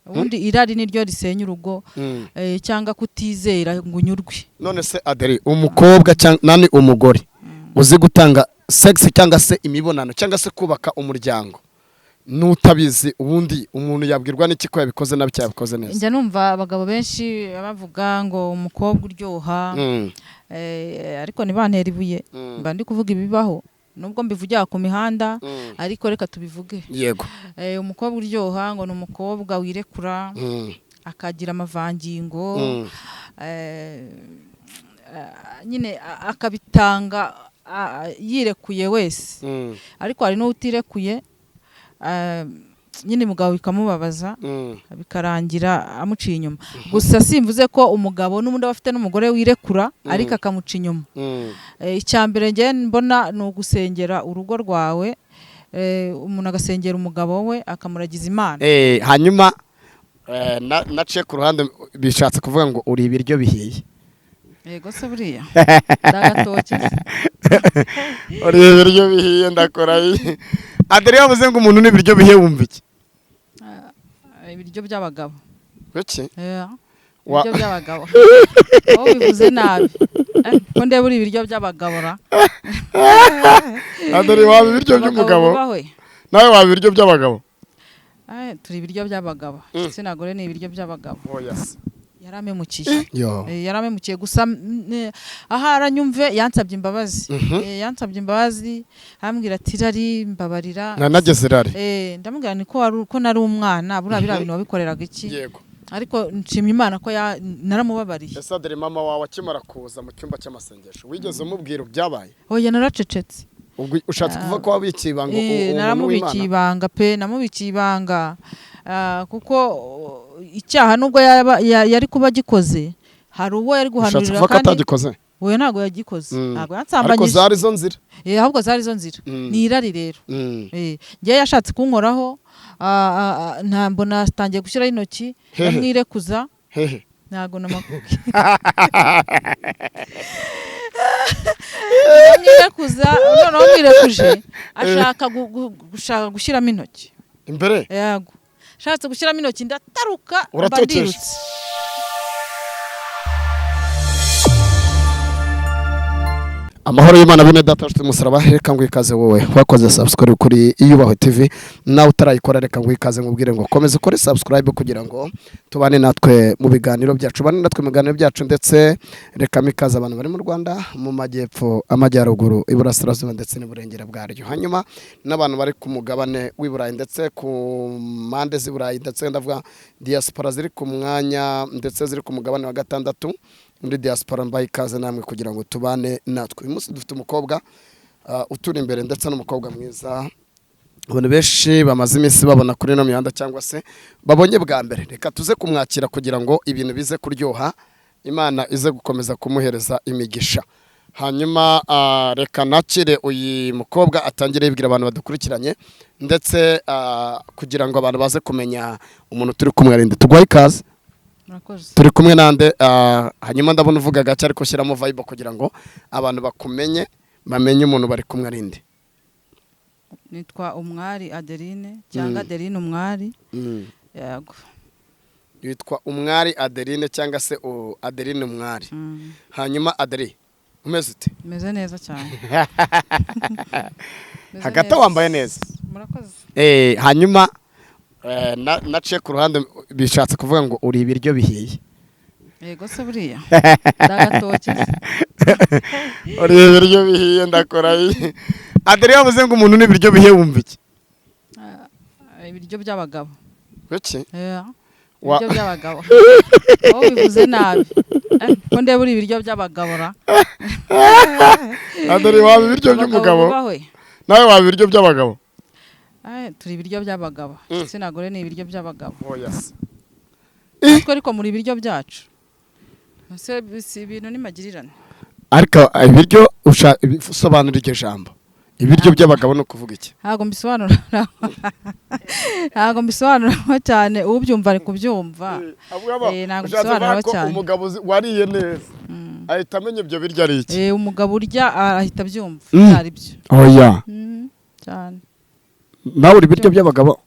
Ubundi irari niryo risenya urugo, cyangwa kutizera ngo unyurwe. None se Adeli, umukobwa cyangwa nani, umugore uzi gutanga sex cyangwa se imibonano cyangwa se kubaka umuryango n'utabizi, ubundi umuntu yabwirwa n'iki ko yabikoze nabi cyangwa yabikoze neza? Njya numva abagabo benshi bavuga ngo umukobwa uryoha, ariko ntibantera ibuye, mba ndi kuvuga ibibaho, nubwo mbivugira ku mihanda, ariko reka tubivuge. Umukobwa uryoha ngo ni umukobwa wirekura, akagira amavangingo, nyine akabitanga yirekuye wese. Ariko hari n'utirekuye, nyine umugabo bikamubabaza, bikarangira amuciye inyuma. Gusa simvuze ko umugabo n'ubundi aba afite n'umugore wirekura ariko akamuca inyuma. Icya mbere njye mbona ni ugusengera urugo rwawe, umuntu agasengera umugabo we, akamuragiza Imana. Hanyuma naciye ku ruhande, bishatse kuvuga ngo uri ibiryo bihiye. Yego se, buriya ndagatoki. Uri ibiryo bihiye, ndakora. Adeli, yavuze ngo umuntu ni ibiryo bihiye, wumva iki? Ibiryo by'abagabo. Kuki? Ibiryo by'abagabo, wowe bivuze nabi. Ko ndeba uri ibiryo by'abagabo ra. Adeli, waba ibiryo Abagabo by'umugabo? bubahwe. Nawe waba ibiryo by'abagabo? Turi ibiryo by'abagabo. Igitsina gore ni ibiryo by'abagabo. Oya se. Yaramemukiye. Yo. Yaramemukiye gusa, aha aranyumve, yansabye imbabazi. Yansabye imbabazi, ambwira ati: "Irari, mbabarira." Nanageze irari. Ndamubwira ni ko wari ko nari umwana, buriya biriya bintu wabikoreraga iki? Ariko nshimye Imana ko naramubabariye. Ese Adeli, mama wawe akimara kuza mu cyumba cy'amasengesho, wigeze umubwira ibyabaye? Oya, naracecetse. Ubwo ushatse kuvuga ko wabikiye ibanga uwo muntu Naramubikiye w'Imana? ibanga pe, namubikiye ibanga. Kuko icyaha nubwo yari kuba agikoze, hari uwo yari Ushatse guhanurira. kuvuga ko Kandi atagikoze? We ntabwo yagikoze. Ntabwo Ariko yansambanyije. zari zo nzira. Ahubwo zari zo nzira. Ni irari rero. Njyewe yashatse kunkoraho, ntabwo natangiye gushyiraho intoki. Hehe. Ndamwirekuza. Hehe? Ntabwo namakubwiye. Ndamwirekuza, noneho mwirekuje ashaka gushaka gushyiramo intoki. Imbere? Yego, ashatse gushyiramo intoki, ndataruka mba Uratokeje. ndirutse. Amahoro y'Imana, bene data nshuti umusaraba. Reka ngo ikaze wowe wakoze subscribe kuri Iyubahwe TV, nawe utarayikora reka ngo ikaze, nkubwire ngo komeza ukore subscribe kugira ngo tubane natwe mu biganiro byacu, bane natwe mu biganiro byacu. Ndetse reka mikaze abantu bari mu Rwanda, mu majyepfo, amajyaruguru, iburasirazuba ndetse n'iburengera bwaryo, hanyuma n'abantu bari ku mugabane w'i Burayi ndetse ku mpande z'i Burayi, ndetse ndavuga diaspora ziri ku mwanya ndetse ziri ku mugabane wa gatandatu muri diaspora, mbaye ikaze namwe kugira ngo tubane natwe. Uyu munsi dufite umukobwa uturi imbere, ndetse n'umukobwa mwiza abantu benshi bamaze iminsi babona kuri ino mihanda cyangwa se babonye bwa mbere. Reka tuze kumwakira kugira ngo ibintu bize kuryoha, Imana ize gukomeza kumuhereza imigisha. Hanyuma reka nakire uyu mukobwa atangire yibwira abantu badukurikiranye, ndetse kugira ngo abantu baze kumenya umuntu turi kumwe. Arinde tuguhaye ikaze. Murakoze. Turi kumwe nande? Hanyuma ndabona uvuga gake, ariko shyiramo vibe kugira ngo abantu bakumenye, bamenye umuntu bari kumwe arinde. Nitwa Umwari Adeline cyangwa Adeline Umwari, yego. Yitwa Umwari Adeline cyangwa se Adeline Umwari. Hanyuma Adeline, umeze ute? Meze neza cyane. Meze Hagati neza. aho wambaye neza. Murakoze. Hanyuma naciye ku ruhande, bishatse kuvuga ngo uri ibiryo bihiye. Yego se, buriya ndagatoki. Uri ibiryo bihiye, ndakora. Adeline, yavuze ngo umuntu ni ibiryo bihiye, wumva iki? Ibiryo by'abagabo. Kuki? Ibiryo by'abagabo, wowe bivuze nabi. Ko ndeba uri ibiryo by'abagabo ra. Adeline, waba ibiryo Abagabo by'umugabo? bubahwe. Nawe waba ibiryo by'abagabo? Turi ibiryo by'abagabo. Igitsina gore ni ibiryo by'abagabo. Oya se. Natwe ariko muri ibiryo byacu. Ese si ibintu ni magirirane? Ariko ibiryo usobanura iryo jambo ibiryo by'abagabo ni ukuvuga iki? Ntabwo mbisobanura, ntabwo mbisobanura cyane, ubyumva ari kubyumva. Ntabwo Ushatse kuvuga mbisobanura ko cyane. umugabo wariye neza ahita amenya ibyo biryo ari iki? Umugabo urya ahita abyumva ibyo ari byo. Oya. Cyane. Nawe uri ibiryo by'abagabo?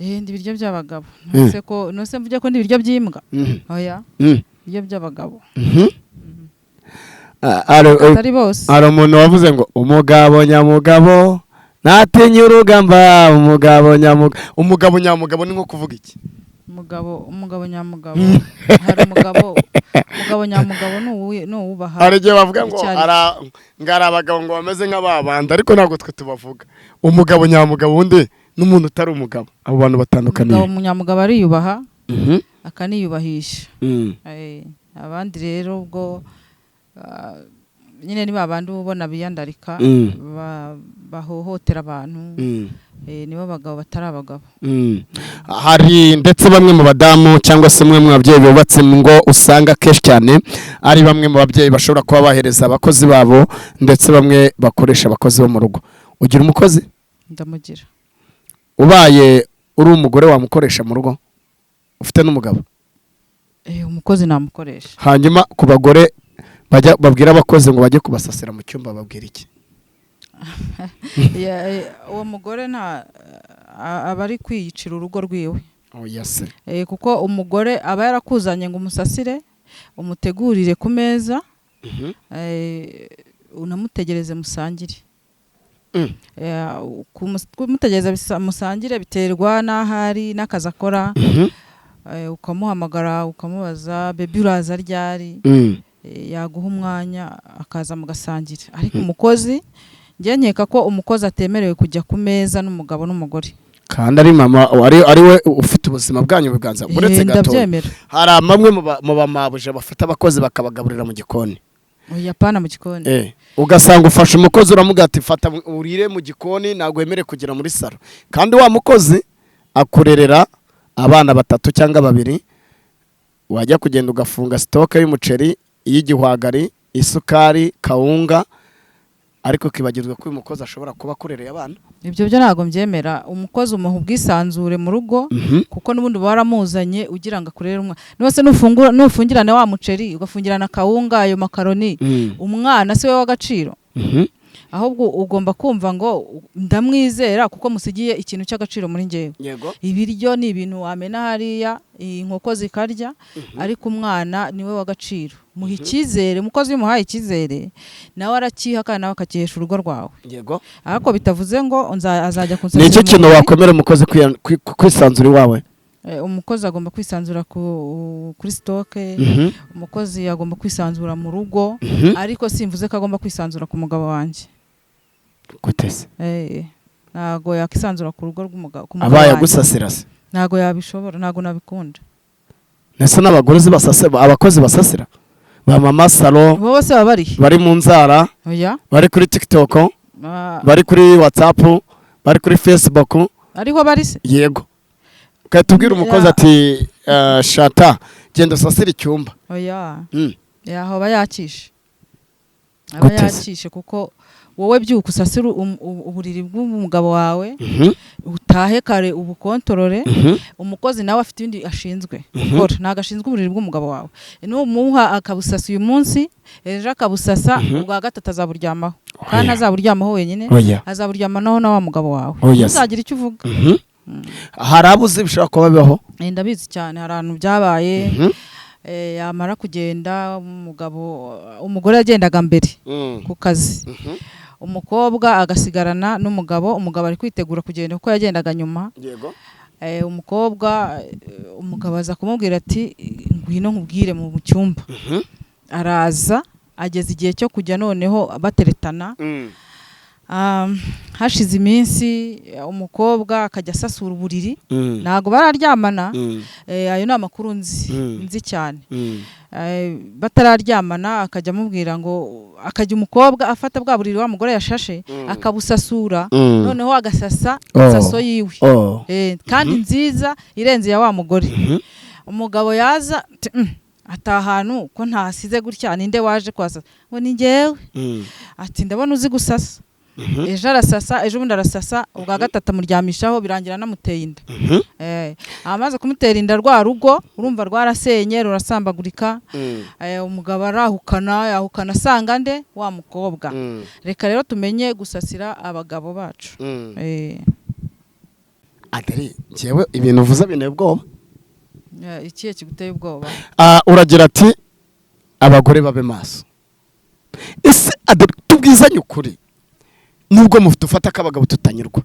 Ndi ibiryo by'abagabo. Nose ko nose mvuge ko ndi ibiryo by'imbwa? Oya, ibiryo by'abagabo. Ah, Atari bose. Hari umuntu wavuze ngo umugabo nyamugabo ntatinya urugamba, umugabo nyamugabo. Umugabo nyamugabo ni nko kuvuga iki? Umugabo nyamugabo, hari umugabo nyamugabo ni uwubaha. Hari igihe bavuga ngo Icyo ari ngo hari abagabo ngo bameze nk'ababanda, ariko ntabwo twe tubavuga. Umugabo nyamugabo wundi n'umuntu utari umugabo, abo bantu batandukaniye? Umugabo nyamugabo ariyubaha, akaniyubahisha. Abandi rero ubwo nyine ni babandi uba ubona biyandarika, bahohotera abantu, nibo bagabo batari abagabo. Hari ndetse bamwe mu badamu cyangwa se umwe mu babyeyi bubatse mu ngo, usanga kenshi cyane ari bamwe mu babyeyi bashobora kuba bahereza abakozi babo, ndetse bamwe bakoresha abakozi bo mu rugo. Ugira umukozi? Ndamugira. Ubaye uri umugore wamukoresha mu rugo ufite n'umugabo? Umukozi namukoresha. Hanyuma ku bagore bajya babwira abakozi ngo bajye kubasasira mu cyumba, babwira iki? Uwo mugore nta aba ari kwiyicira urugo rwiwe. Oya se. Kuko umugore aba yarakuzanye ngo umusasire, umutegurire ku meza, unamutegereze musangire. Kumutegereza musangire biterwa n'aho ari n'akazi akora. Ukamuhamagara ukamubaza: "Baby, uraza ryari?" Yaguha umwanya akaza mugasangira. Ariko umukozi, njye nkeka ko umukozi atemerewe kujya ku meza n'umugabo n'umugore. Kandi ari mama, ari we ufite ubuzima bwanyu biganza uretse gato. Ndabyemera. Hari bamwe mu bamabuja bafata abakozi bakabagaburira mu gikoni. Oya, pana mu gikoni. Ugasanga ufashe umukozi uramubwira ati: "Fata urire mu gikoni, ntabwo wemerewe kugera muri salo." Kandi wa mukozi akurerera abana batatu cyangwa babiri, wajya kugenda ugafunga stock y'umuceri, iy'igihwagari, isukari, kawunga, ariko ukibagirwa ko uyu mukozi ashobora kuba akurereye abana. Ibyo byo ntabwo mbyemera. Umukozi umuha ubwisanzure mu rugo, kuko n'ubundi uba waramuzanye ugira ngo akurere umwana. Nose nufungura, nufungirana wa muceri, ugafungirana kawunga, ayo makaroni, umwana si we w'agaciro? Ahubwo ugomba kumva ngo ndamwizera kuko musigiye ikintu cy'agaciro muri njyewe. Ibiryo ni ibintu wamena hariya inkoko zikarya, ariko umwana niwe w'agaciro. Muha icyizere. Umukozi iyo umuhaye icyizere, nawe arakiha kandi nawe akakihesha urugo rwawe. Ariko bitavuze ngo azajya Ni kunsasira icyo mu kintu buriri. Wakwemera umukozi kwisanzura iwawe? Umukozi agomba kwisanzura kuri stock. Umukozi agomba kwisanzura mu rugo, ariko simvuze ko agomba kwisanzura ku mugabo wanjye. Gute se? Ntago yakwisanzura ku rugo rw'umugabo, ku mugabo Abaye wanjye. agusasira se? Ntago yabishobora, ntago nabikunda. Ndetse n'abagore basasira, abakozi basasira ba mama salo? Bo bose baba barihe? Bari mu nzara. Oya. Bari kuri TikTok, Ah, bari kuri WhatsApp, bari kuri Facebook. Ariho bari se? Yego, ugahita ubwira umukozi ati: "Shata, genda usasire icyumba." Oya. Yaho aba yakishe, aba Gute se? yakishe, kuko wowe byuka usasire uburiri bw'umugabo wawe, utahe kare, ubukontorore. Umukozi nawe afite ibindi ashinzwe gukora, ntabwo ashinzwe uburiri bw'umugabo wawe. Numuha akabusasa uyu munsi, ejo akabusasa, ubwa gatatu azaburyamaho, kandi Oya. ntazaburyamaho wenyine, Oya. azaburyamanaho na wa mugabo wawe. Oya se. Ntuzagira icyo uvuga. Hari abo uzi bishobora kuba bibaho? Ndabizi cyane, hari ahantu byabaye. Yamara kugenda umugabo, umugore yagendaga mbere ku kazi, umukobwa agasigarana n'umugabo. Umugabo ari kwitegura kugenda kuko yagendaga nyuma. Umukobwa, umugabo aza kumubwira ati: "Ngwino nkubwire mu cyumba." Araza, ageze igihe cyo kujya noneho bateretana. Hashize iminsi, umukobwa akajya asasura uburiri. Ntabwo bararyamana. Ayo ni amakuru nzi, nzi cyane. Batararyamana akajya amubwira ngo, akajya umukobwa afata bwa buriri wa mugore yashashe, akabusasura, noneho agasasa isaso yiwe. Kandi nziza irenze iya wa mugore. Umugabo yaza ati: Ati ahantu ko ntasize gutya, ninde waje kuhasasa?" Ngo: "Ni njyewe." Ati: "Ndabona uzi gusasa." Ejo arasasa, ejo bundi arasasa, ubwa gatatu amuryamishaho, birangira anamuteye inda. Amaze kumutera inda, rwa rugo urumva rwarasenye, rurasambagurika. Umugabo arahukana, yahukana asanga nde? Wa mukobwa. Reka rero tumenye gusasira abagabo bacu. Adeli, njyewe ibintu uvuze binteye ubwoba. Ikihe kiguteye ubwoba? Uragira ati abagore babe maso. Ese Adeli, tubwizanye ukuri, nubwo dufata ko abagabo tutanyurwa,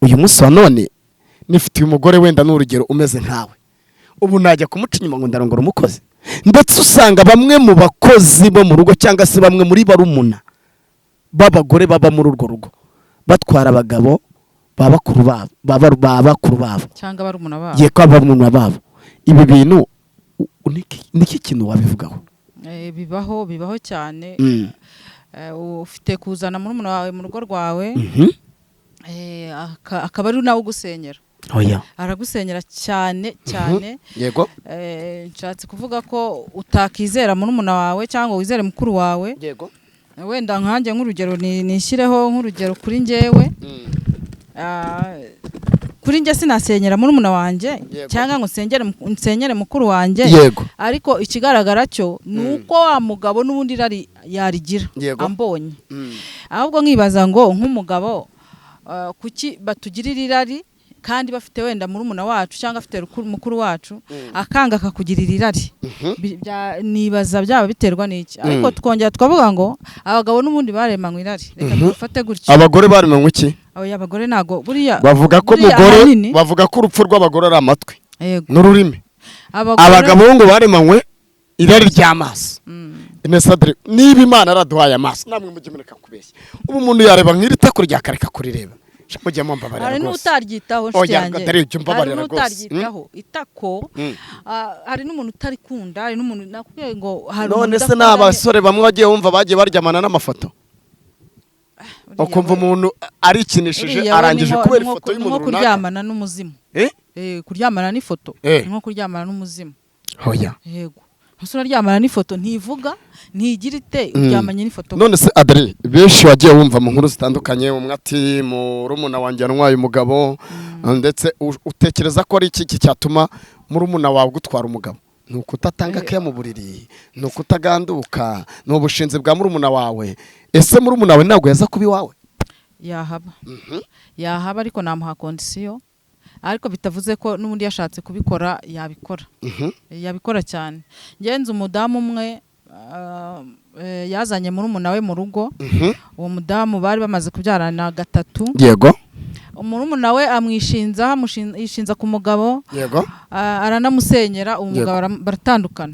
uyu munsi wa none nifitiye umugore, wenda n'urugero umeze nkawe, ubu najya kumuca inyuma ngo ndarongora umukozi? Ndetse usanga bamwe mu bakozi bo mu rugo cyangwa se bamwe muri barumuna b'abagore baba muri urwo rugo batwara abagabo ba bakuru babo, ba bakuru babo cyangwa barumuna babo. Ye, ko barumuna babo. Ibi bintu niki kintu wabivugaho? Bibaho, bibaho cyane. Ufite kuzana murumuna wawe mu rugo rwawe, akaba ari nawe ugusenyera. Oya. Aragusenyera cyane cyane. Nshatse kuvuga ko utakizera murumuna wawe cyangwa wizere mukuru wawe. Wenda nkanjye nk'urugero, nishyireho nk'urugero kuri njyewe. Kuri njye sinasenyera murumuna wanjye cyangwa ngo nsenyere mukuru wanjye. Ariko ikigaragara cyo ni uko wa mugabo n'ubundi irari yarigira ambonye. Ahubwo nkibaza ngo nk'umugabo, kuki batugirira irari kandi bafite wenda murumuna wacu cyangwa afite mukuru wacu, akanga akakugirira irari? Nibaza byaba biterwa n'iki. Ariko twongera tukavuga ngo abagabo n'ubundi baremanywe irari, reka tubifate gutyo. Abagore baremanywe iki? Oya, abagore ntago buriya Bavuga ko buriya umugore ahanini- bavuga ko urupfu rw'abagore ari amatwi n'ururimi. Abagore Abagabo ngo baremanywe irari ry'amaso. Inesadire, niba Imana yaraduhaye amaso, namwe mujye mureka kubeshya. Ubu umuntu yareba nk'iri tako ryakareka kurireba. Sha, mujye mumbabarira Hari rwose. n'utaryitaho, nshuti Oya, yanjye. atari ibyo, mbabarira Hari rwose. n'utaryitaho itako. Hari n'umuntu utarikunda, hari n'umuntu nakubwiye ngo hari None umuntu se ni udakunda. abasore bamwe wagiye wumva bagiye baryamana n'amafoto, Uriya ukumva umuntu arikinishije, uriya we arangije kubera ifoto ni y'umuntu nko runaka. kuryamana n'umuzimu. Eh? Kuryamana n'ifoto ni nko kuryamana n'umuzimu. Oya. Yego, ntuse uraryamana n'ifoto, ntivuga, ntigira ite, uryamanye n'ifoto. None se Adri, benshi wagiye wumva mu nkuru zitandukanye, umwe ati murumuna wanjye yantwaye umugabo, ndetse utekereza ko ari iki cyatuma murumuna wawe gutwara umugabo? Ni ukutatanga keya mu buriri, ni ukutaganduka, ni ubushinzi bwa murumuna wawe? Ese murumuna wawe ntabwo yaza kuba iwawe? Yahaba, yahaba, ariko namuha condition. Ariko bitavuze ko n'ubundi yashatse kubikora yabikora. Yabikora cyane. Ngenzi umudamu umwe, yazanye murumuna we mu rugo. Uwo mudamu bari bamaze kubyarana gatatu. Murumuna we amwishinza, yishinza ku mugabo. Aranamusenyera uwo mugabo, baratandukana.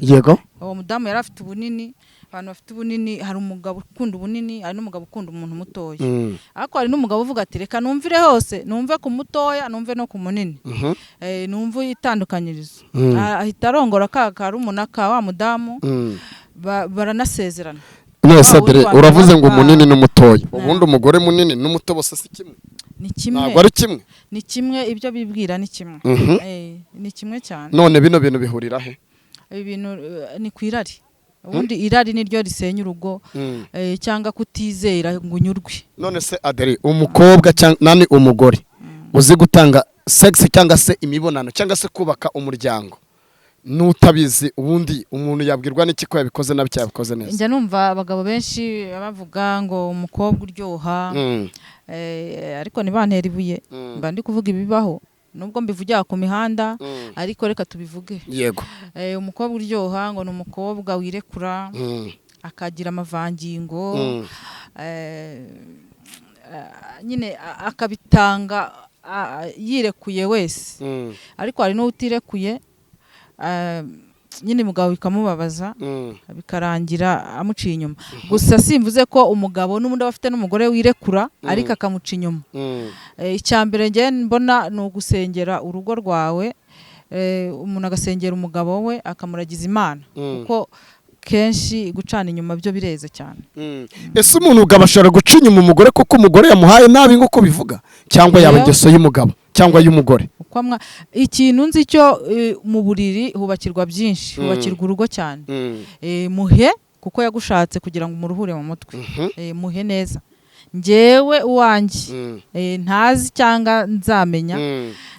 Uwo mudamu yari afite ubunini. Abantu bafite ubunini, hari umugabo ukunda ubunini, hari n'umugabo ukunda umuntu mutoya. Ariko hari n'umugabo uvuga ati reka numvire hose, numve ku mutoya, numve no ku munini. Numve itandukanyirizo. Ahita arongora ka karumuna ka wa mudamu. Baranasezerana. None se Wa wundi Adri, wa uravuze ngo umunini n'umutoya, Na. ubundi umugore munini n'umuto bose si kimwe? Ni kimwe. Ntabwo ari kimwe. Ni kimwe, ibyo bibwira ni kimwe. Ni kimwe cyane. None bino bintu bihurira he? Ibi bintu ni ku irari. Ubundi irari niryo risenya urugo, cyangwa kutizera ngo unyurwe. None se Adeli, umukobwa cyangwa nani, umugore uzi gutanga sex cyangwa se imibonano cyangwa se kubaka umuryango n'utabizi, ubundi umuntu yabwirwa n'iki ko yabikoze nabi cyangwa yabikoze neza? Njya numva abagabo benshi bavuga ngo umukobwa uryoha, ariko ntibantera ibuye. Mba ndi kuvuga ibibaho, nubwo mbivugira ku mihanda, ariko reka tubivuge. Umukobwa uryoha ngo ni umukobwa wirekura, akagira amavangingo, nyine akabitanga yirekuye wese. Ariko hari n'utirekuye, nyine umugabo bikamubabaza, bikarangira amuciye inyuma. Gusa simvuze ko umugabo n'ubundi aba afite n'umugore wirekura ariko akamuca inyuma. Icya mbere njye mbona ni ugusengera urugo rwawe, umuntu agasengera umugabo we, akamuragiza Imana, kuko kenshi gucana inyuma byo bireze cyane. Ese umuntu ugabo ashobora guca inyuma umugore kuko umugore yamuhaye nabi nk'uko bivuga, cyangwa yaba ingeso y'umugabo cyangwa y'umugore? Uko ikintu nzi cyo, mu buriri hubakirwa byinshi, hubakirwa urugo cyane. Muhe kuko yagushatse kugira ngo umuruhure mu mutwe. Muhe neza. Njyewe uwanjye, ntazi cyangwa nzamenya,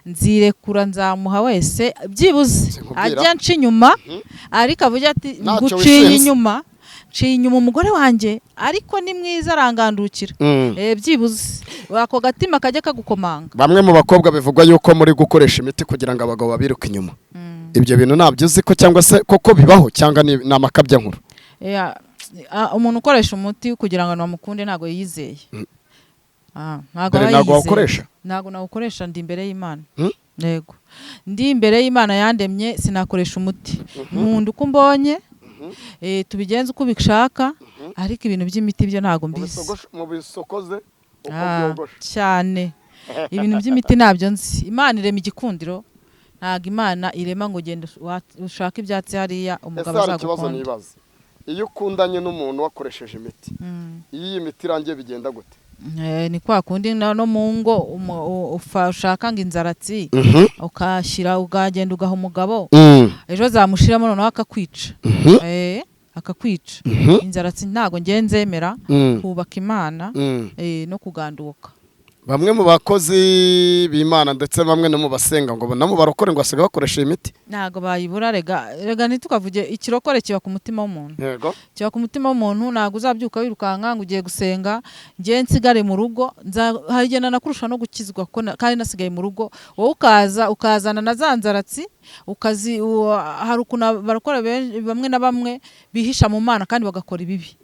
nzirekura, nzamuha wese byibuze Sinkubwira. ajya nca inyuma, ariko avuge ati Ntacyo nguciye wishinze. inyuma, Nciye inyuma umugore wanjye, ariko ni mwiza, arangandukira. Byibuze ako gatima kajya kagukomanga. Bamwe mu bakobwa bivugwa yuko muri gukoresha imiti kugira ngo abagabo babiruke inyuma. Ibyo bintu ntabyo uzi ko, cyangwa se koko bibaho, cyangwa ni amakabya nkuru? Umuntu ukoresha umuti kugira ngo abantu bamukunde ntabwo yiyizeye. Ntabwo Dore aba ntabwo yiyizeye. wawukoresha? Ntabwo nawukoresha, ndi imbere y'Imana. Yego, ndi imbere y'Imana yandemye, sinakoresha umuti. Nkunda uko umbonye, tubigenze uko ubishaka, ariko ibintu by'imiti byo ntabwo mbizi. Mu bisokoze uko Cyane, ibintu by'imiti ntabyo nzi. Imana irema igikundiro, ntabwo Imana irema ngo ugende ushake ibyatsi hariya umugabo Ese hari ikibazo azagukunda. nibaza: iyo ukundanye n'umuntu wakoresheje imiti, iyo iyi miti irangiye bigenda gute? Ni kwa kundi no mu ngo ushaka ngo inzaratsi ukashyira, ukagenda ugaha umugabo, ejo zamushiramo noneho akakwica. Akakwica. Inzaratsi ntabwo ngiye nzemera, kubaka Imana no kuganduka. Bamwe mu bakozi b'Imana, ndetse bamwe no mu basenga, ngo no mu barokore ngo basigaye bakoresha iyi miti. Ntabwo bayibura. Rega rega, ntitukavuge ikirokore, kiba ku mutima w'umuntu. Kiba ku mutima w'umuntu. Ntabwo uzabyuka wirukanka ngo ugiye gusenga, ngiye nsigare mu rugo. Hari igihe nanakurusha no gukizwa ko kandi nasigaye mu rugo, wowe ukaza ukazana na za nzaratsi ukazi. Hari ukuntu abarokore bamwe na bamwe bihisha mu Mana kandi bagakora ibibi.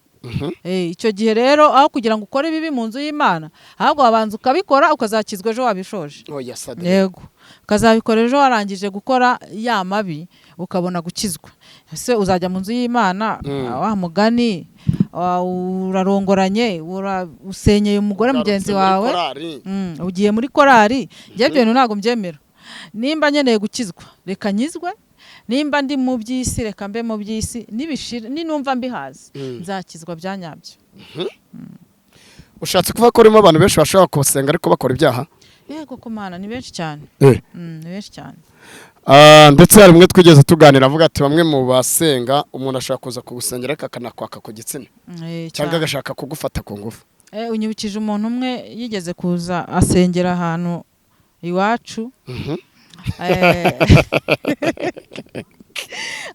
Icyo gihe rero, aho kugira ngo ukore ibibi mu nzu y'Imana, ahubwo wabanza ukabikora, ukazakizwa ejo wabishoje. Oya sadere. Yego, ukazabikora ejo warangije gukora ya mabi, ukabona gukizwa. Ese uzajya mu nzu y'Imana, wa mugani, urarongoranye, usenyeye umugore mugenzi Ugarutse muri wawe, korari. Ugiye muri korari. Njye ibyo bintu ntabwo mbyemera. Nimba nkeneye gukizwa, reka nkizwe. Nimba ndi mu by'isi, reka mbe mu by'isi. Nibishira, ninumva mbihaze, nzakizwa bya nyabyo. Ushatse kuvuga ko urimo abantu benshi bashobora kubasenga ariko bakora ibyaha? Yego, ko Mana, ni benshi cyane. Ni benshi cyane. Ndetse hari umwe twigeze tuganira avuga ati bamwe mu basenga, umuntu ashobora kuza kugusengera ariko akanakwaka ku gitsina, cyangwa Cyane. agashaka kugufata ku ngufu. Unyibukije umuntu umwe yigeze kuza asengera ahantu iwacu.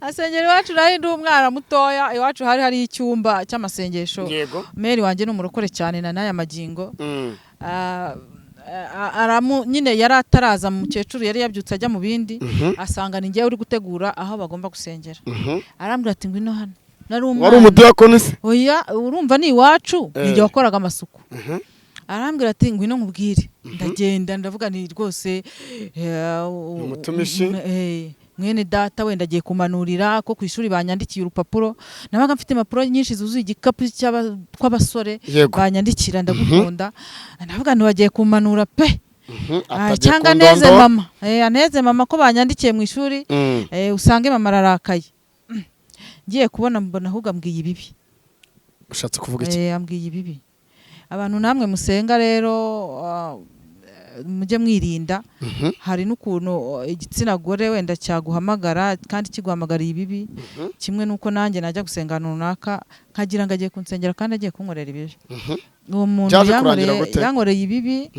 Asengera iwacu, nari ndi umwana mutoya. Iwacu hari hari icyumba cy'amasengesho. Meri wanjye ni umurokore cyane na n'aya magingo. Aramu nyine yari ataraza, mukecuru yari yabyutse ajya mu bindi, asanga ni njyewe uri gutegura aho bagomba gusengera. Arambwira ati: "Ngwino hano." Nari Wari umwana. umudiyakoni se? Oya, urumva ni iwacu, ninjye wakoraga amasuku. Arambwira ati: "Ngwino nkubwire." Ndagenda, ndavuga nti rwose Umutumishi. Mwene data wenda agiye kumanurira ko ku ishuri banyandikiye urupapuro. Nabaga mfite impapuro nyinshi zuzuye igikapu tw'abasore banyandikira "Ndagukunda". Ndavuga nti bagiye kumanura pe. Atagiye Cyangwa aneze kundondora. mama, aneze mama ko banyandikiye mu ishuri. Usange mama ararakaye. Ngiye kubona mbona ahubwo ambwiye ibibi. Ushatse kuvuga iki? Ambwiye ibibi. Abantu namwe musenga rero, mujye mwirinda. Hari n'ukuntu igitsina gore wenda cyaguhamagara kandi kiguhamagariye ibibi, kimwe n'uko nanjye najya gusenga ahantu runaka nkagira ngo agiye kunsengera kandi agiye kunkorera ibibi. Uwo muntu Byaje kurangira gute? yankoreye ibibi.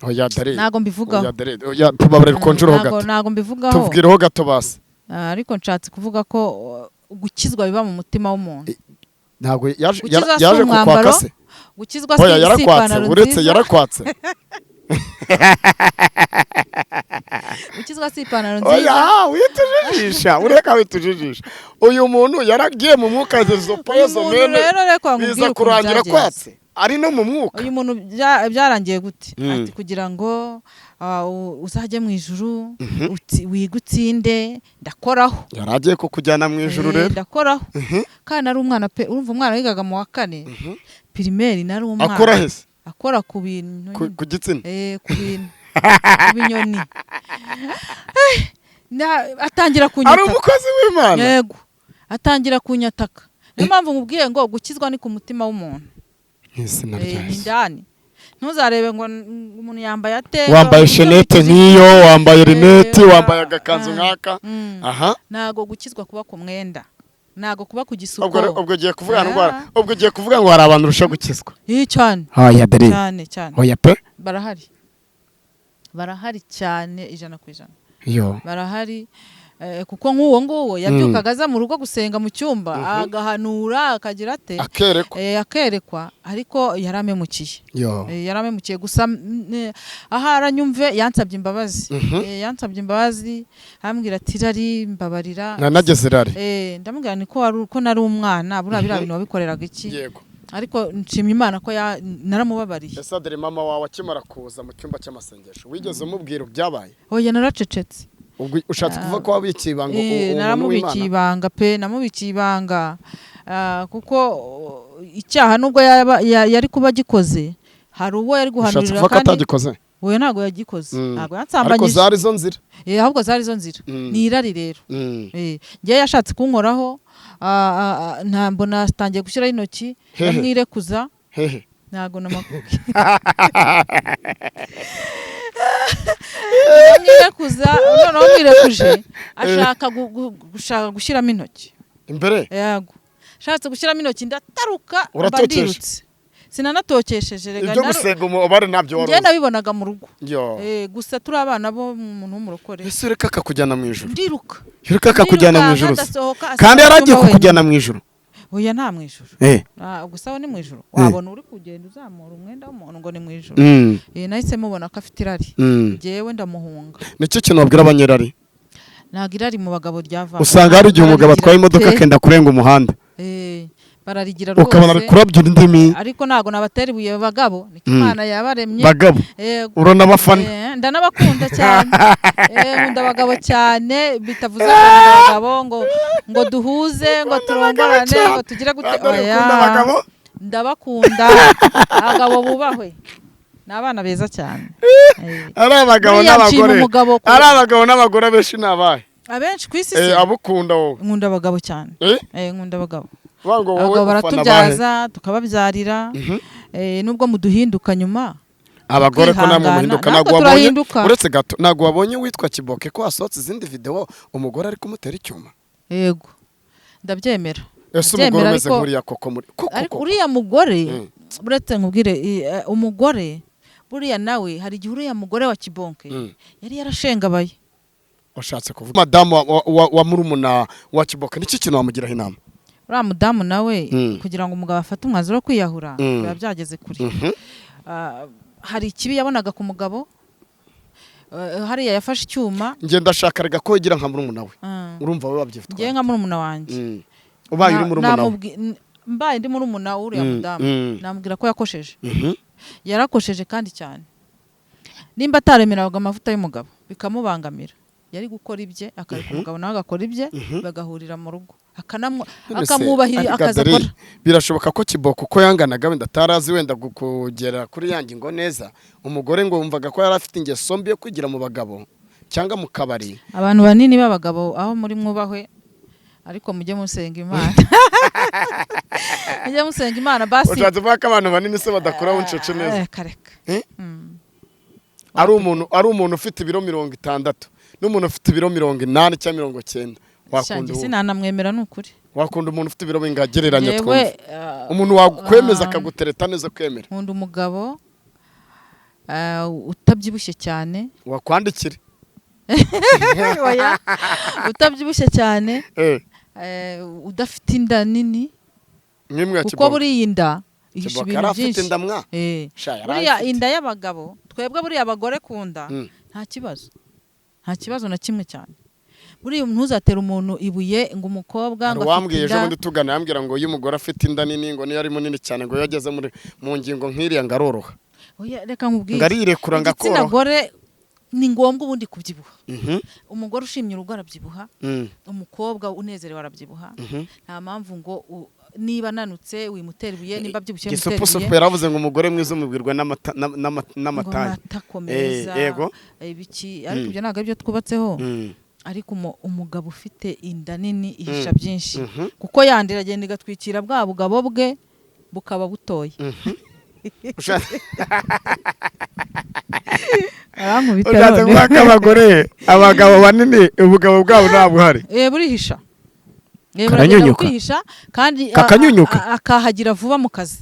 Oya dare. Ntabwo mbivugaho. Oya dare, oya, tubabarire, konjureho gato. Ntabwo mbivugaho. Tubwireho gato basi. Ariko nshatse kuvuga ko gukizwa biba mu mutima w'umuntu. Ntabwo yaje Gukizwa si yaje kukwaka umwambaro, se? Gukizwa si Oya, si yarakwatse? ipantaro Uretse nziza. yarakwatse? Gukizwa si ipantaro nziza. Oya, witujijisha, ureka witujijisha. Uyu muntu yaragiye mu mwuka izo Uyu pozo muntu mene rero, reka nkubwire biza ukuntu kurangira byagenze. kwatse ari no mu mwuka. Uyu muntu byarangiye gute? Ati kugira ngo uzajye mu ijuru, wige utsinde. Ndakoraho. Yari agiye kukujyana mu ijuru rero. Ndakoraho kandi ari umwana pe. Urumva, umwana wigaga mu wa kane primaire, nari umwana. Akora hese? Akora ku bintu Ku nyine. Ku gitsina? Ku bintu, ku binyoni. Atangira Ari kunyataka. umukozi w'Imana? Yego, atangira kunyataka. Niyo mpamvu nkubwiye ngo gukizwa ni ku mutima w'umuntu. Mu izina rya Ni Yesu. indani. Ntuzarebe ngo umuntu yambaye ate, Wambaye ngo shenete ibyo nk'iyo, wambaye rinete, wambaye agakanzu nk'aka. Aha. Ntago gukizwa kuba ku mwenda, ntago kuba ku gisuko. Ubwo ugiye kuvuga ndwara, ubwo ugiye kuvuga ngo hari abantu urusha gukizwa? Cyane. Oya dere. Cyane cyane. Oya pe. Barahari, barahari cyane, 100%. Yo. Barahari. Kuko nk'uwo nguwo yabyukaga aza mu rugo gusenga mu cyumba, agahanura, akagira ate, akerekwa. Akerekwa, ariko yaramemukiye. Yo. Yaramemukiye gusa, ahari anyumve, yansabye imbabazi. Yansabye imbabazi, ambwira ati: "Irari, mbabarira." Nanageze irari. Ndamubwira ni ko wari ko nari umwana, buriya biriya bintu wabikoreraga iki? Ariko nshimye Imana ko naramubabariye. Ese dore mama wawe akimara kuza mu cyumba cy'amasengesho, wigeze umubwira ibyabaye? Oya, naracecetse. Ubwo ushatse kuvuga ko wabikiye ibanga uwo muntu Naramubikiye w'Imana? ibanga pe, namubikiye ibanga. Kuko icyaha nubwo yari kuba agikoze, hari uwo yari Ushatse guhanurira. kuvuga ko Kandi atagikoze? We ntabwo yagikoze. Ntabwo Ariko yansambanyije. zari zo nzira. Ahubwo zari zo nzira. Ni irari rero. Njyewe yashatse kunkoraho, ntabwo natangiye gushyiraho intoki. Hehe. Ndamwirekuza. Hehe? Ntabwo namakubwiye. Ndamwirekuza, noneho mwirekuje ashaka gushaka gushyiramo intoki. Imbere? Yego, ashatse gushyiramo intoki, ndataruka mba Uratokesha? ndirutse. Sinanatokesheje rega. Ibyo gusenga umubare ntabyo wari Njyewe uzi? nabibonaga mu rugo. Yo. Gusa turi abana bo muntu w'umurokore. Ese ureka akakujyana mu ijuru? Ndiruka. Ureka akakujyana mu Ndirukanka, ijuru se? ndasohoka, Kandi asigara yari agiye mu cyumba kukujyana mu ijuru. wenyine. Oya, nta mu ijuru. Gusa aho ni mu ijuru, wabona uri kugenda uzamura umwenda w'umuntu ngo ni mu ijuru. Nahise mubona ko afite irari. Njyewe ndamuhunga. Nicyo kintu wabwira abanyerari? Ntabwo irari mu bagabo ryavamo. Usanga hari igihe umugabo atwaye imodoka Pe. akenda kurenga umuhanda, Bararigira ukabona ari rwose. kurabya indimi. Ariko ntabwo nabatera ibuye, bagabo niko Imana yabaremye. Bagabo, uranabafana? Ndanabakunda cyane. Nkunda abagabo cyane, bitavuze ngo nkunda abagabo ngo duhuze, ngo turongorane, ngo tugire gute. Dore Oya. ukunda abagabo. Ndabakunda, abagabo bubahwe, ni abana beza cyane. Ari abagabo Buriya nshima n'abagore, umugabo ari abagabo n'abagore, abenshi ni abahe? Abenshi ku isi se? Abukunda wowe? Nkunda abagabo cyane. Nkunda abagabo. Vuga ngo wowe Abagabo ufana abahe? baratubyaza, tukababyarira. Nubwo muduhinduka nyuma, Abagore ko namwe kwihangana. muhinduka? Natwe Ntabwo wabonye turahinduka. Uretse gato, ntabwo wabonye witwa Kiboke ko hasohotse izindi video umugore ari kumutera icyuma? Yego, ndabyemera. Ese umugore Ndabyemera, umeze nk'uriya koko muri koko ariko koko? uriya mugore, uretse nkubwire, umugore buriya nawe hari igihe, uriya mugore wa Kibonke yari yarashengabaye. Ushatse kuvuga madamu wa murumuna wa Kiboke, niki kintu wamugiraho inama? Uriya mudamu nawe, kugira ngo umugabo afate umwanzuro wo kwiyahura, biba byageze kure. Hari ikibi yabonaga ku mugabo. Hariya yafashe icyuma. Njye ndashaka rega ko wigira nka murumuna we. Urumva wowe Ngewe wabyitwara? nka murumuna wanjye, Ubaye uri murumuna we? Mbaye ndi murumuna w'uriya mudamu, namubwira ko yakosheje. Yarakosheje kandi cyane. Nimba ataremeraga amavuta y'umugabo bikamubangamira, yari gukora ibye, akareka umugabo nawe agakora ibye, bagahurira mu rugo, None se, akamwubahira ariko akazi Adrien, akora. birashoboka ko Kiboko uko yanganaga wenda atarazi wenda kugera kuri ya ngingo neza, umugore ngo wumvaga ko yari afite ingeso mbi yo kwigira mu bagabo cyangwa mu kabari? Abantu banini b'abagabo aho muri mwubahwe, ariko mujye musenga Imana, mujye musenga Imana basi. Ushatse kuvuga ko abantu banini se badakura bucece neza? Kareka. Eh? Ari umuntu ufite ibiro 60 n'umuntu ufite ibiro 80 cyangwa 90, wakunda Shanjye uwo? Sinanamwemera ni ukuri. Wakunda umuntu ufite ibiro bingahe? Gereranya Yewe, twumve. Umuntu wakwemeza, akagutereta neza, kwemera. Nkunda umugabo utabyibushye cyane. Wakwandikire. Oya, utabyibushye cyane, udafite inda nini. Nk'imwe ya Kuko Kibonke. buriya inda ihisha Kibonke ibintu yari afite byinshi. inda mwa. Sha, yari Buriya ayifite. inda y'abagabo, twebwe buriya abagore ku nda nta kibazo, nta kibazo na kimwe cyane. Buriya ntuzatera umuntu ibuye ngo umukobwa Hari ngo afite uwambwiye ejo inda. bundi tugana, yambwira ngo iyo umugore afite inda nini, ngo niyo ari munini cyane, ngo iyo ageze muri mu ngingo nk'iriya ngo aroroha. Oya, reka nkubwire. Ngo arirekura, ngo Igitsina akoroha. gore ni ngombwa ubundi kubyibuha. Umugore ushimye urugo arabyibuha, umukobwa unezerewe arabyibuha. Nta mpamvu ngo niba ananutse wimutera ibuye, nimba abyibushye wimutera Gisupusupu ibuye. yaravuze ngo umugore mwiza umubwirwa Ngo n'amataye. amatako meza. Yego. Ibiki, ariko ibyo ntabwo aribyo twubatseho. Ariko umugabo ufite inda nini ihisha byinshi, kuko yandi iragenda igatwikira bwa bugabo bwe bukaba butoya. Arankubita. Ushatse None. kuvuga ko abagore, abagabo banini, ubugabo bwabo ntabwo buhari? Burihisha. Buragenda Karanyunyuka. bukihisha kandi Kakanyunyuka. akahagira vuba mu kazi.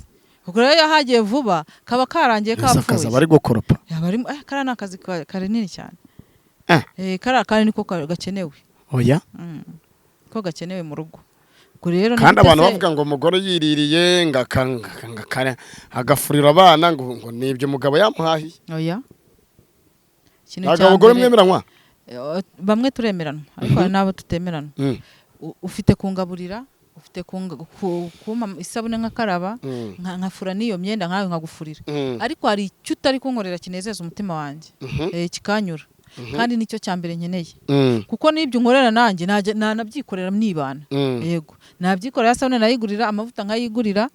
Ubwo rero iyo yahagiye vuba kaba karangiye, Ese akazi kapfuye. aba ari gukoropa? Yaba ari kariya ni akazi kanini cyane. Eh. Kariya kandi niko gakenewe. Oya. Ko gakenewe mu rugo. Ubwo rero Kandi niba abantu uteze- bavuga ngo umugore yiririye ngo agafurira abana, ngo nibyo umugabo yamuhahiye. Oya. Ikintu Ntabwo cya abagore mbere- mwemeranywa? Bamwe turemeranwa, ariko hari n'abo tutemeranwa. Ufite kungaburira, ufite kumpa isabune nkakaraba, nkafura n'iyo myenda nkawe nkagufurira, ariko hari icyo utari kunkorera kinezeza umutima wanjye, kikanyura, kandi nicyo cya mbere nkeneye, kuko n'ibyo unkorera nanjye nanabyikorera nibana. Yego, nabyikorera, isabune nayigurira, amavuta nkayigurira,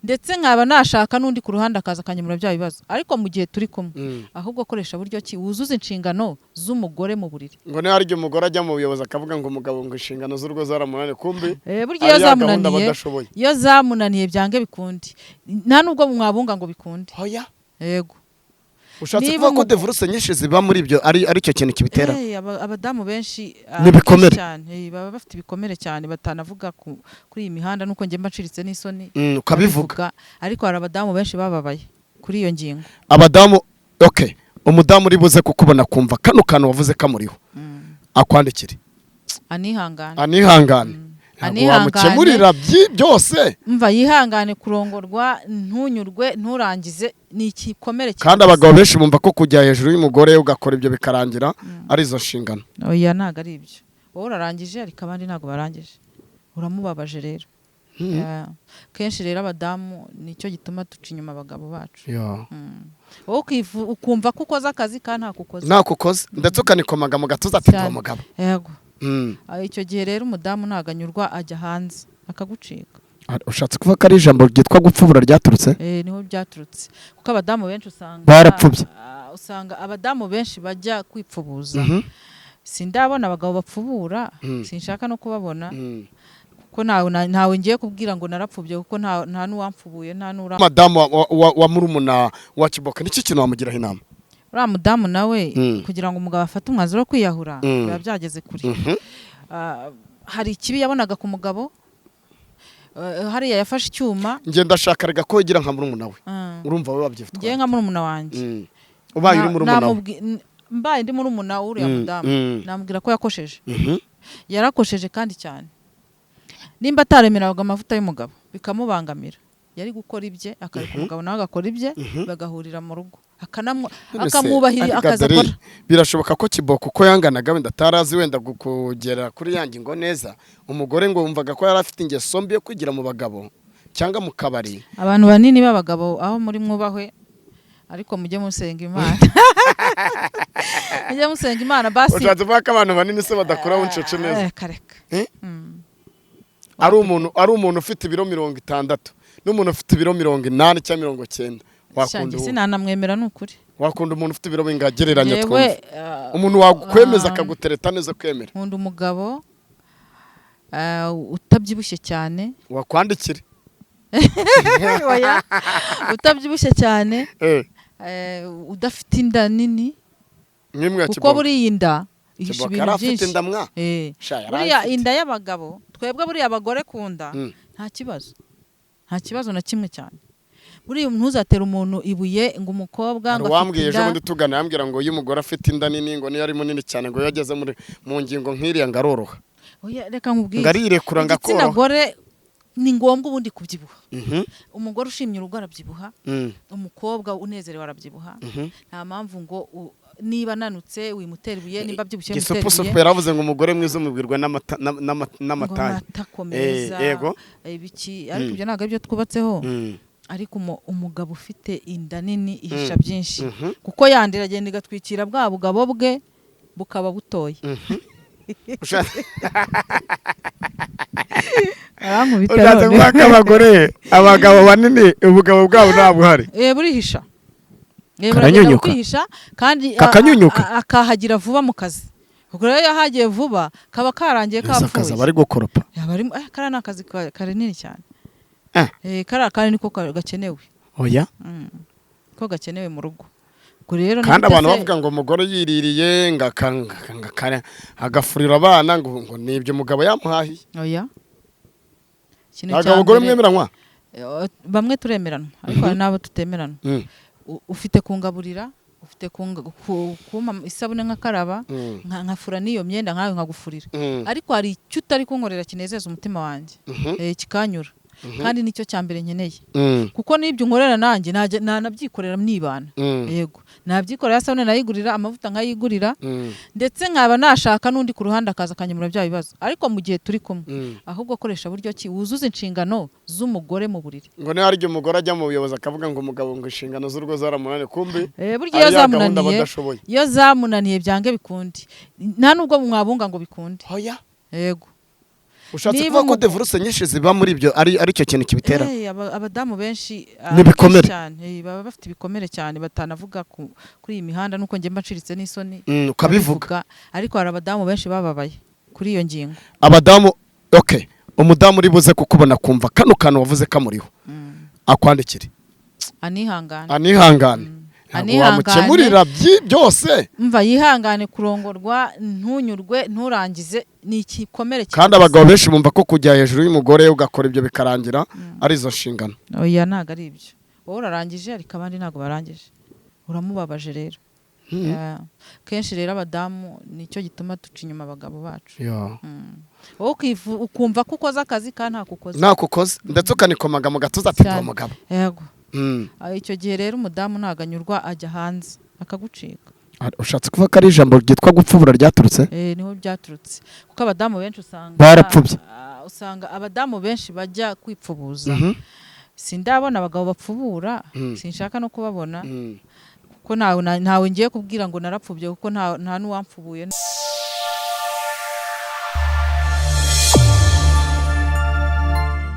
ndetse nkaba nashaka n'undi ku ruhande akaza akanyemura bya bibazo. Ariko mu gihe turi kumwe, ahubwo koresha buryo ki wuzuza inshingano z'umugore mu buriri. Ngo niba hari igihe umugore ajya mu buyobozi akavuga ngo umugabo ngo inshingano z'urugo zaramunaniye, kumbi Burya iyo ari ya gahunda zamunaniye, badashoboye. iyo zamunaniye byange bikundi, nta nubwo mwabunga ngo bikunde. Oya. Yego. Ushatse Niba kuvuga ko divorce nyinshi ziba muri ibyo ari cyo kintu kibitera? Abadamu benshi, Ni ibikomere. kenshi cyane, baba bafite ibikomere cyane batanavuga kuri iyi mihanda, nuko njye mba nciritse n'isoni Ukabivuga. ndabivuga. Ariko hari abadamu benshi bababaye kuri iyo ngingo. Abadamu, okay, umudamu uri buze kukubona kumva kano kantu wavuze kamuriho, akwandikire. Anihangane. Anihangane, ntabwo Anihangane. wamukemurira byose. Mva, yihangane. Kurongorwa ntunyurwe, nturangize, ni igikomere. Kandi abagabo benshi bumva ko kujya hejuru y'umugore ugakora ibyo bikarangira ari izo nshingano. Oya, ntabwo ari ibyo. Wowe urarangije, ariko abandi ntabwo barangije, uramubabaje rero. Kenshi rero abadamu nicyo gituma duca inyuma abagabo bacu. Wowe ukumva ko ukoze akazi kandi ntako ukoze. Ntako ukoze, ndetse ukanikomaga mu gatuza ati Cyane. ndi umugabo. Yego. Icyo gihe rero umudamu ntabwo anyurwa, ajya hanze akagucika. Ushatse kuvuga ko ari ijambo ryitwa gupfubura ryaturutse? Niho byaturutse, kuko abadamu benshi usanga Barapfubye. Usanga abadamu benshi bajya kwipfubuza. Sindabona abagabo bapfubura, sinshaka no kubabona, kuko ntawe ngiye kubwira ngo narapfubye, kuko nta n'uwampfubuye, nta n'ura. Madamu wa murumuna wa Kiboka, niki kintu wamugiraho inama? Uriya mudamu nawe, kugira ngo umugabo afate umwanzuro wo kwiyahura, biba byageze kure. Hari ikibi yabonaga ku mugabo. Hariya yafashe icyuma. Njye ndashaka rega ko wigira nka murumuna we. Urumva wowe wabyitwara? Ngewe nka murumuna wanjye, Ubaye uri murumuna we. Mbaye ndi murumuna w'uriya mudamu, namubwira ko yakosheje. Yarakosheje kandi cyane. Nimba ataremeraga amavuta y'umugabo bikamubangamira, yari gukora ibye akareka umugabo nawe agakora ibye, bagahurira mu rugo, None se, akamwubahira ariko akazi Adrien, akora. Birashoboka ko Kiboko uko yanganaga wenda atarazi wenda kugera kuri ya ngingo neza, umugore ngo wumvaga ko yari afite ingeso mbi yo kwigira mu bagabo cyangwa mu kabari. Abantu banini b'abagabo aho muri mwubahwe, ariko mujye musenga Imana, mujye musenga Imana basi. Ushatse kuvuga ko abantu banini se badakura bucece neza? Kareka. Eh? Ari umuntu ufite ibiro 60 n'umuntu ufite ibiro 80 cyangwa 90, wakunda Shanjye uwo? Sinanamwemera, ni ukuri. Wakunda umuntu ufite ibiro bingagereranya Yewe, twumve umuntu wakwemeza akagutereta neza kwemera. Nkunda umugabo utabyibushye cyane. Wakwandikire. Oya, utabyibushye cyane, udafite inda nini, Nk'imwe ya kuko Kibonke. buriya inda ihisha Kibonke ibintu yari afite byinshi. inda mwa. Sha, yari Buriya ayifite. inda y'abagabo, twebwe buriya abagore ku nda nta kibazo, nta kibazo na kimwe cyane. Buriya ntuzatere umuntu ibuye ngo umukobwa Hari ngo afite uwambwiye ejo inda. bundi tugana, yambwira ngo iyo umugore afite inda nini, ngo niyo ari munini cyane, ngo iyo ageze mu ngingo nk'iriya ngo aroroha. Oya, reka nkubwire. Ngo arirekura ngo Igitsina akoroha. gore ni ngombwa ubundi kubyibuha. Umugore ushimye urugo arabyibuha, umukobwa unezerewe arabyibuha. Nta mpamvu ngo niba ananutse wimutera ibuye, nimba abyibushye wimutera Gisupusupu ibuye. yaravuze ngo umugore mwiza umubwirwa Ngo n'amataye. amatako meza, Yego. ibiki, ariko ibyo ntabwo aribyo twubatseho. Ariko umugabo ufite inda nini ihisha byinshi, kuko yandi iragenda igatwikira bwa bugabo bwe bukaba butoya. Arankubita Ushatse none. kuvuga ko abagabo banini ubugabo bwabo nta buhari? Burihisha. Buragenda Karanyunyuka. bukihisha kandi Kakanyunyuka. akahagira vuba mu kazi. Ubwo rero iyo yahagiye vuba kaba karangiye, Ese akazi kapfuye. aba ari gukoropa? Yaba ari kariya ni akazi kanini cyane. Kariya kandi niko gakenewe. Oya. Ko gakenewe mu rugo. Ubwo rero Kandi niba abantu uteze- bavuga ngo umugore yiririye ngo agafurira abana, ngo nibyo umugabo yamuhahiye. Oya. Ikintu Ntabwo cya abagore mbere- mwemeranywa? Bamwe turemeranwa, ariko hari n'abo tutemeranwa. Ufite kungaburira, Ufite kumpa isabune nkakaraba, nkafura n'iyo myenda nkawe nkagufurira, ariko hari icyo utari kunkorera kinezeza umutima wanjye, kikanyura, kandi nicyo cya mbere nkeneye, kuko n'ibyo unkorera nanjye nanabyikorera nibana. Yego, nabyikorera, isabune nayigurira, amavuta nkayigurira, ndetse nkaba nashaka n'undi ku ruhande akaza akanyemura bya bibazo. Ariko mu gihe turi kumwe, ahubwo koresha buryo ki wuzuza inshingano z'umugore mu buriri. Ngo niba hari igihe umugore ajya mu buyobozi akavuga ngo umugabo ngo inshingano z'urugo zaramunaniye, kumbi Burya iyo ari ya gahunda zamunaniye, badashoboye. iyo zamunaniye byange bikunde, nta nubwo mwabunga ngo bikunde. Hoya. Yego. Ushatse Niba kuvuga ko divorce nyinshi ziba muri ibyo ari cyo kintu kibitera? Abadamu benshi, Ni ibikomere. kenshi cyane, baba bafite ibikomere cyane batanavuga kuri iyi mihanda, nuko njye mba nciritse n'isoni Ukabivuga. ndabivuga. Ariko hari abadamu benshi bababaye kuri iyo ngingo. Abadamu, okay, umudamu uri buze kukubona kumva kano kantu wavuze kamuriho, akwandikire. Anihangane. Anihangane. Ntabwo Anihangane. wamukemurira byose. Mva, yihangane. Kurongorwa ntunyurwe, nturangize, ni igikomere. Kandi abagabo benshi bumva ko kujya hejuru y'umugore ugakora ibyo bikarangira ari izo nshingano. Oya, ntabwo ari ibyo. Wowe urarangije, ariko abandi ntabwo barangije, uramubabaje rero. Kenshi rero abadamu nicyo gituma duca inyuma abagabo bacu. Wowe ukumva ko ukoze akazi kandi ntako ukoze. Ntako ukoze, ndetse ukanikomaga mu gatuza ati: Cyane. "Ndi umugabo." Yego. Icyo gihe rero umudamu ntabwo anyurwa, ajya hanze akagucika. Ushatse kuvuga ko ari ijambo ryitwa gupfubura ryaturutse? Niho byaturutse, kuko abadamu benshi usanga Barapfubye. Usanga abadamu benshi bajya kwipfubuza. Sindabona abagabo bapfubura, sinshaka no kubabona, kuko ntawe ntawe ngiye kubwira ngo narapfubye, kuko nta n'uwampfubuye.